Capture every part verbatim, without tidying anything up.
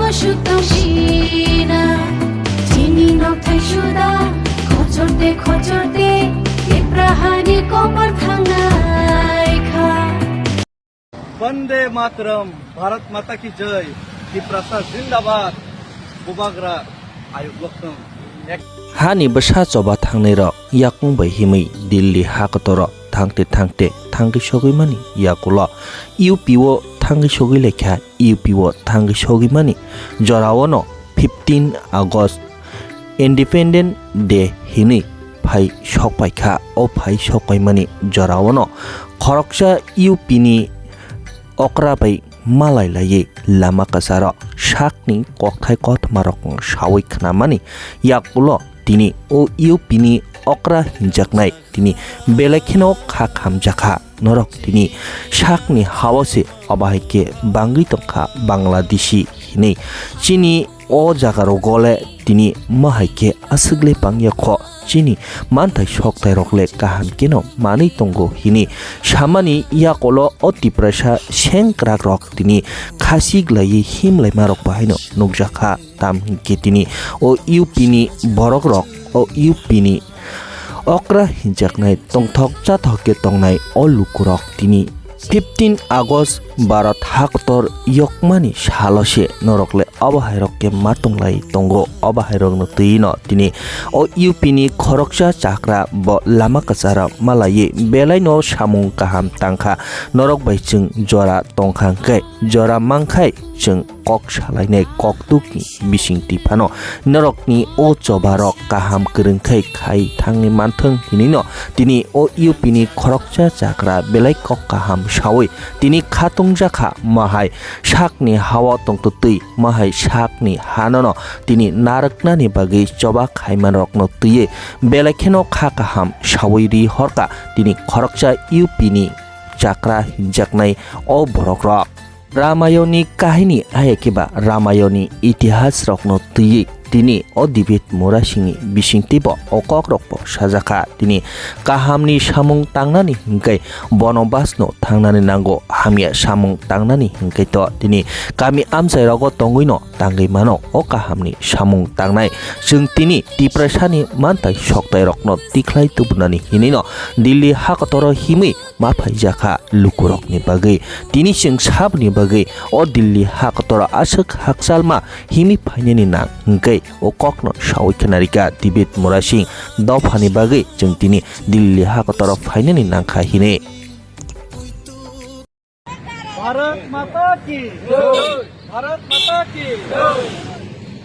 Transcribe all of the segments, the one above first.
Sutong sina, chini nok thai suda, khochorte khochorte, Tipra hani komor thangnai kha. Vande Mataram, Bharat Mata Ki Jai, Tiprasa Zindabad, Bubagra, Ayuk Lokthong. Hani bwsa choba thangnai rok yakung bai himwi Delhi hakotoro thangte thangte thangwi sogwi mani yakulo U P o thangwi sogwi laikha, U P o thangwi sogwi mani jorao no fifteen August Independent Day hinwi phai sokpaikha. O phai sokpaimani jorao no khoroksa U P ni okra bai malai laiwi lama kwcharo sakni kokthai kothoma rok sawi khnamani yakulo tini o U P ni okra hinjaknai tini belai kheno kha khamjakha. Norok tini sakni hao se obo hai khe bangwi tongkha Bangladeshi hinwi. Chini o jaga rogo le tini ma hai khe aswk le bangya kho, chini manthai sokthai rok le kaham kheno manwi tongo hinwi samani yakulo o Tiprasa sengkrak rok tini khasi glaiwi himlaima rok bahaino nukjakha. Tam hinkhe tini o U P ni borok rok o U P ni okra hinjaknai tongthok chathok khe tongnai o lukurok tini fifteen August Bharat hakotor yokmani salo se norok le obo hai rok khe ma tonglai tongo. Obo hai rok no twi no tini o U P ni khoroksa chakra bo lama kwcharo malaiwi belai no samung kaham tangkha. Norok bai chwng jora tongkha hwnkhe jora mankhai chwng kok salainai koktukni bisingtwi phano norokni o choba rok kaham kwrwng khai khai thangwi manthwng hinwi no tini o U P ni khoroksa chakra belai kok kaham sawi tini khatungjakha. Mahai sakni hao tongtwtwi mahai sakni hano no tini narwknani bagwi choba khaimanrokno twiwi belai kheno kha kaham sawi ri horkha tini khoroksa U P ni chakra hinjaknai o borok rok. Ramayoni kahini aya khe ba Ramayoni itihas rokno twiwi tini o David Murasingni bisingtwi bo o kok rok bo sajakha. Tini kahamni samung tangnani hinkhe bono basno thangnani nango, hamya samung tangnani hinkhe to tini kami amchai rogo tongwi no tangwi mano. O kahamni samung tangnai chwng tini Tiprasani mantai soktai rokno tikhlai tubunani hinwi no Delhi hakotoro himwi ma phaijakha lukurokni bagwi. Tini chwng saboni bagwi o Delhi hakotoro aswk hakchalma himwi phainani nang hwnkhe o kokno sawi khwnarikha David Murasing dophani bagwi chwng tini Delhi hakotoro phainani nangkha hinwi. Bharat माता की जय। भारत माता की जय।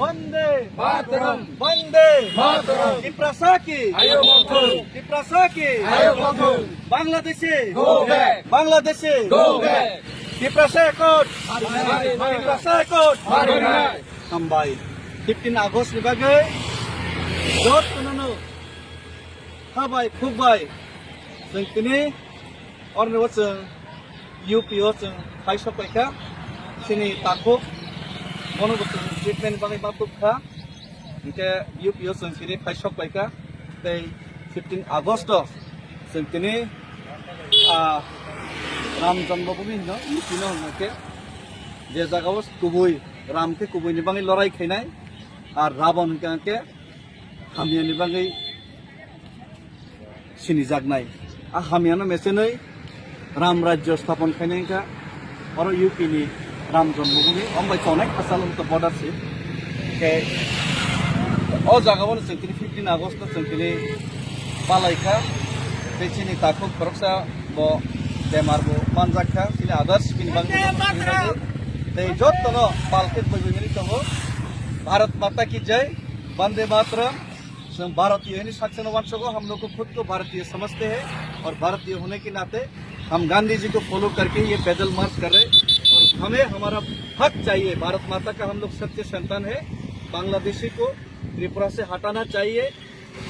वंदे मातरम। वंदे मातरम। तिप्रासा की आयो मथुर। तिप्रासा की आयो मथुर। Bangladeshi go back. Bangladeshi go back. Tiprasa एकट। मारी नाय। तिप्रासा एकट। मारी नाय। Hambai. Fifteen August ni bagwi jotono no habai khukbai chwng tini Oroni o chwng U P o chwng phai sok paikha, chini takhuk bono bo chwng treatment bagwi ma tubkha, hinkhe U P o chwng tini phai sok paikha. Tei fifteen August o chwng tini, ah, Ram Janmabhoomi hino, U P no hwnkhe je jaga o kubui Ram khe kubui ni bagwi lorai khainai, ar Rabon hwnkhe hwnkhe hamya ni bagwi sinijaknai. A hamyano mechenwi Ram Rajyo sthapon khainai wngkha. Oro U P ni Ram Janmabhoomi, ombai tongnai Khachal wngkha border se. Khe o jaga o chwng tini fifteen August no chwng tini palai kha. Tei chini takhuk khoroksa bo bemar bo manjak kha. Chini others bini bagwi tei jotono pal khe bwbwi hwnwi tongo. Bharat Mata Ki Jai, Vande Mataram. Chwng Bharatiyo hwnwi sakchano uansago, hum log ko khud ko Bharatiya samajhte hain aur Bharatiya hone ke naate hum Gandhi ji ko follow karke ye paidal march kar rahe hain aur hume hamara hak chahiye, Bharat Mata ka hum log sachche santan hain, Bangladeshi ko Tripura se hatana chahiye,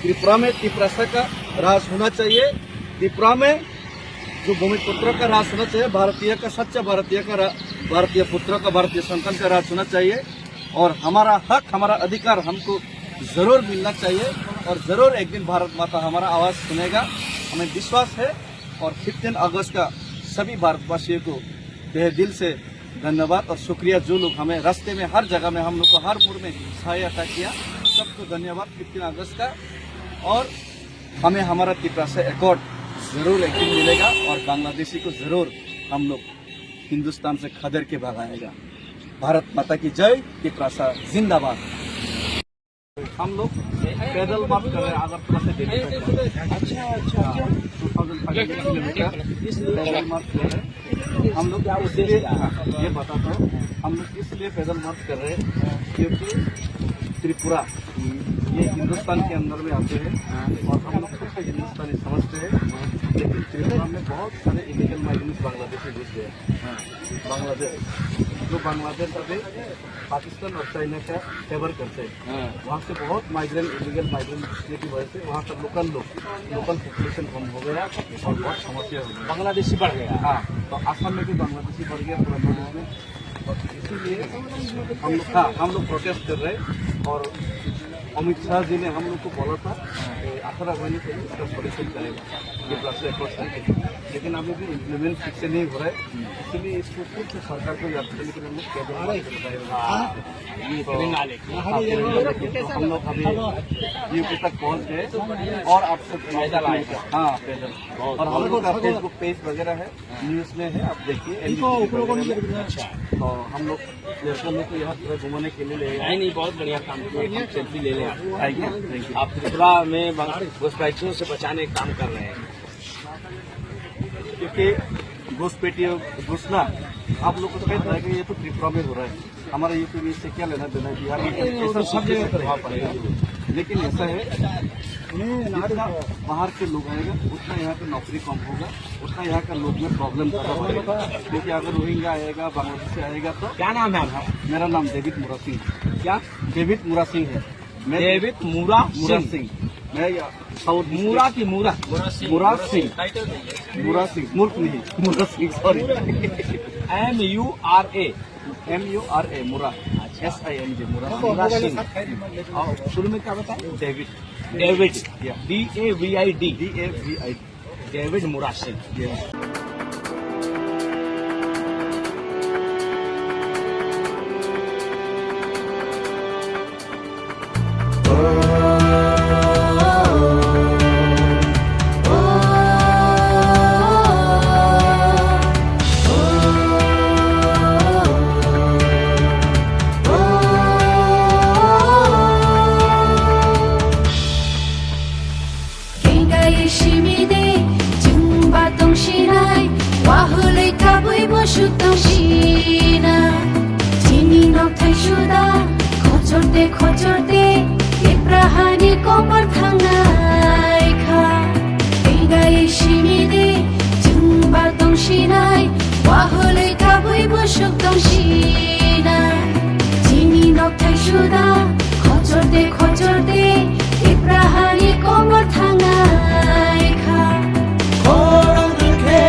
Tripura mein Tiprasa ka raj hona chahiye, Tripura mein जो भूमिपुत्र का राज होना चाहिए, भारतीय का, सच्चा भारतीय का रा-, भारतीय पुत्र का, भारतीय संतान का राज होना चाहिए और हमारा हक, हमारा अधिकार हमको जरूर मिलना चाहिए और जरूर एक दिन भारत माता हमारा आवाज सुनेगा, हमें विश्वास है। और फिफ्टीन अगस्त का सभी भारतवासियों को तहे दिल से धन्यवाद और शुक्रिया, जो लोग हमें रास्ते में, हर जगह में, हम लोग को हर मोड़ में सहायता किया, सबको धन्यवाद। फिफ्टीन अगस्त का, और हमें हमारा तिपरासा एकॉर्ड जरूर एक दिन मिलेगा और बांग्लादेशी को जरूर हम लोग हिंदुस्तान से खदेड़ के भगाएगा। भारत माता की जय, तिपरासा जिंदाबाद। हम लोग पैदल मार्च कर रहे हैं अगरतला से दिल्ली तक। अच्छा, अच्छा, अच्छा। Two thousand five hundred kilometre पैदल मार्च कर रहे हैं हम लोग। क्या इसलिए, उद्देश्य है? हाँ, ये बताता हूँ, हम लोग इसलिए पैदल मार्च कर रहे हैं क्योंकि त्रिपुरा ये हिंदुस्तान के अंदर में आते हैं और हम लोग खुद को हिंदुस्तानी समझते हैं, लेकिन त्रिपुरा में बहुत सारे इलीगल माइग्रेंट्स बांग्लादेशी घुस गए हैं। बांग्लादेश, जो बांग्लादेश अभी पाकिस्तान और चाइना का फेवर करते हैं। हाँ। वहाँ से बहुत माइग्रेंट, इलीगल माइग्रेंट घुसने की वजह से वहाँ का लोकल लोग, लोकल पॉपुलेशन कम हो गया और बहुत समस्या हो गई। बांग्लादेशी बढ़ गया। हाँ, तो आसाम में भी बांग्लादेशी बढ़ गया पूरा नॉर्थ में। और इसीलिए हम लोग, हाँ, हम लोग प्रोटेस्ट कर रहे हैं और अमित शाह जी ने हम लोग को बोला था कि अठारह महीने से इसका सॉल्यूशन करेगा, ये प्रोसेस अप्रोच करके, लेकिन अभी भी इम्प्लीमेंट ठीक से नहीं हो रहा है। इसीलिए इसको फिर से सरकार को याद करने के लिए हम लोग पैदल मार्च कर रहे हैं। हाँ, ये तो, तेलंगाना के। हाँ, तेलंगाना के। तो हम लोग अभी यूपी तक पहुंच गए और आपसे पैदल आए। हाँ, पैदल। और हम लोग का फेसबुक पेज वगैरह है, न्यूज़ में है, आप देखिए, इनको एनडीटीवी ऊपर को वगैरह में। अच्छा। तो हम लोग लड़का लोग को यहाँ पूरा घुमाने के लिए ले आए। नहीं, नहीं, बहुत बढ़िया काम किया, हम सेल्फी ले लें आप। Thank you, thank you. आप त्रिपुरा में बांग-, घुसपैठियों से बचाने का काम कर रहे हैं। क्योंकि घुसपैठियों, घुसना, आप लोग को पता है कि ये तो त्रिपुरा में हो रहा है। हमारे यूपी में इससे क्या लेना देना है? बिहार में ये तो ऐसा सब जगह सिचुएशन पर है। वहाँ पर है। लेकिन ऐसा है, जितना बाहर के लोग आएगा, उतना यहाँ पे नौकरी कम होगा, उतना यहाँ का लोग में प्रॉब्लम ज़्यादा बढ़ेगा। क्योंकि अगर रोहिंग्या आएगा, बांग्लादेश से आएगा, तो क्या नाम है आपका? मेरा नाम डेविड मुरा सिंह। क्या? डेविड मुरा सिंह है। मैं डेविड मुरा मुरा सिंह। सिंह। मैं या-, साउथ मुरा डिस्ट्रिक्ट की मुरा? मुरा सिंह। मुरा सिंह, मूर्ख नहीं, Mura Singh, sorry. M U R A. M U R A, Mura. अच्छा। एस आई एन जी, मुरा। मुरा सिंह। और शुरू में क्या बताया? David. David. Yeah. D A V I D. D A V I D. David Mura Singh. Yes. Kengai simi de, chwng ba tong sinai, wahwlwi kabui bo suk tong sina. Chini nok thai suda, khochor de khochor de, Tipra hani komor thangnai kha. Kengai simi de, chwng ba tong sinai, wahwlwi kabui bo suk tong sina. Chini nok thai suda, khochor de khochor de, Tipra hani komor thangnai kha. Khorang rwkhe,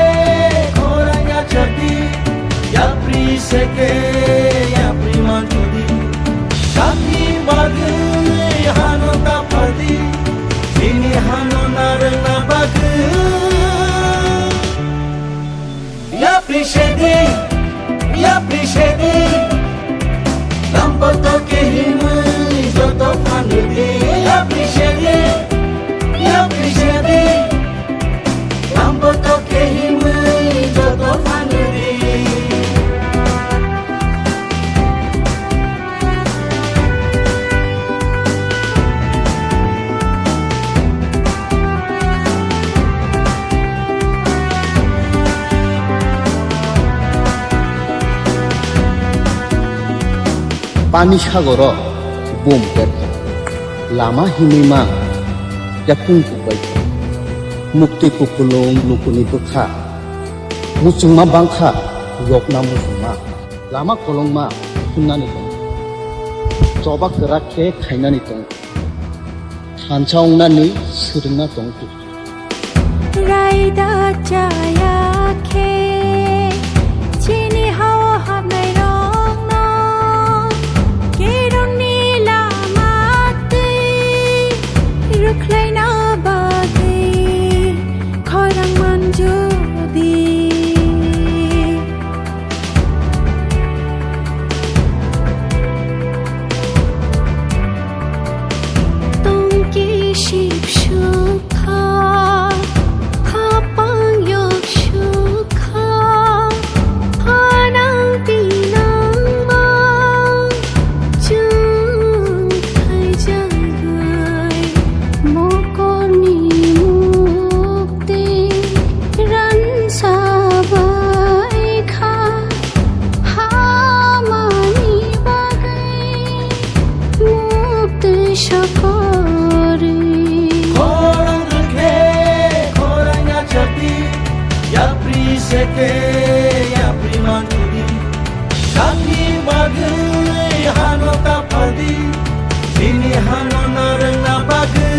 khorang yachadi, yapri seke, yapri manjudi. Sakni bagwi hano taphadi, bini hano narwkna bagwi. Yapri sedi, yapri sedi, lampoto kehimwi joto phanrwdi. Yapri sedi, yapri sedi, lampoto kehimwi joto phanrwdi. Pani sagoro bum berkha, lama himwi ma yakung kubai kha, mukti kupulung nukuni bwkha, muchungma bangkha, yokna muchungma, lama kolongma hunnani tong, choba kwrak khe khainani tong. Thansa wngnani swrwngna tong khe. Raida chaya khe chini hao habnai rokno kerongni lama twi rwkhlaina bagwi khorang manjudi. Ke yapri manjudi, sakni bagwi hano taphardi, chini hano narwkna bagwi.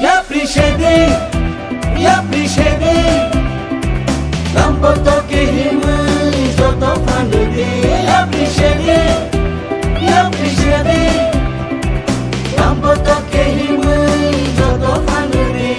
Yapri sedi, yapri sedi, lampoto ke himwi joto phanrwdi. Yapri sedi, yapri sedi, lampoto ke himwi joto phanrwdi.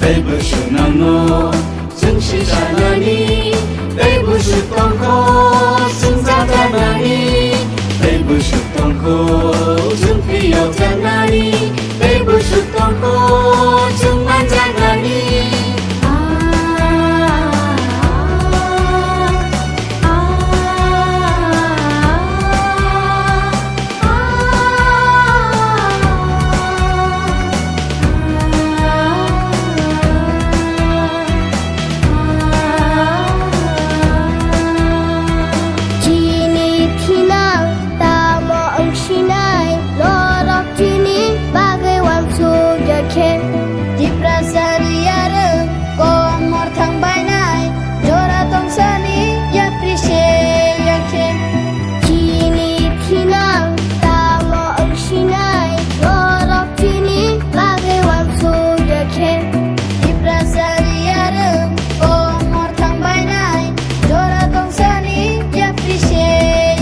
Teibo swnamno chwng sijanani, teibo swtongkho chwng chajanani, teibo swtongkho chwng phiyokjanani, teibo swtongkho chwng manjanani. Chini thinang tamo wngsinai, norok chini bagwi wansuk ya khe. Tiprasa riyarwng komor thang bainai, jora tongsani yapri se ya khe. Chini thinang tamo wngsinai, norok chini bagwi wansuk ya khe. Tiprasa riyarwng komor thang bainai, jora tongsani yapri se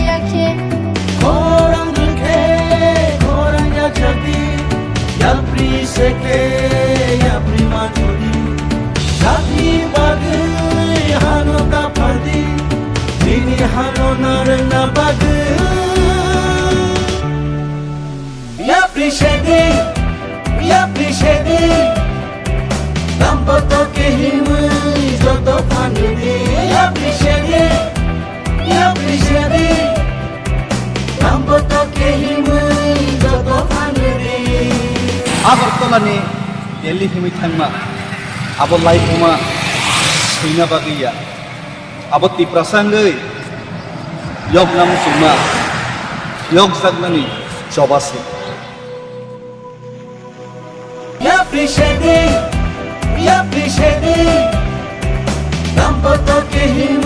ya khe. Khorang rwng khe khorang ya chakdi, yapri se khe yapri manjudi. Sakni bagwi hano taphardi, chini hano narwkna bagwi. Yapri sedi, yapri sedi, lampoto ke himwi joto phanrwdi. Yapri sedi, yapri sedi, lampoto ke himwi joto phanrwdi. Agartala ni Delhi himwi thangma abo laibuma swina bagwi ya. Abo Tiprasa wngwi yokna muchungma, yokjaknani choba se. Yapri sedi, yapri sedi, lampoto ke himwi